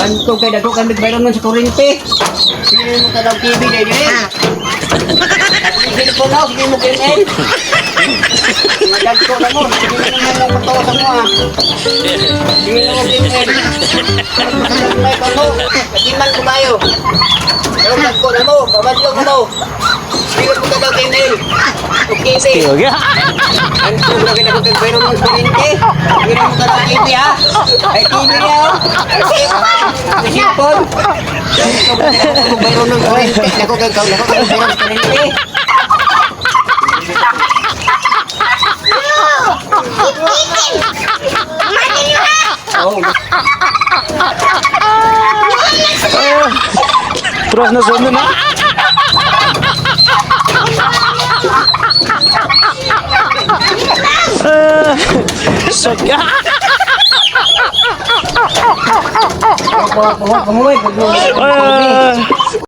Bantog kay dagko kay bayron man sa kuryente. Sige mo tanaw TV dai diri. Sige po na, sige mo ML. Madagko na mo, sige mo naman mo patawa sa mo ah. Sige mo ML. May pamo, katiman ko kayo. Pero dagko na mo, babadlong na mo. Sige mo tanaw ML. Okay, Okay, okay. Antog na kita kag bayron man sa kuryente. Sige mo tanaw TV ha. Ay TV niya oh. Ay cellphone. Dako bayron ng kuryente. Dako kay dako kay bayron ng kuryente. Oh, Terus na sunod na. Ah, sok. Pamuhay, pamuhay. Ah.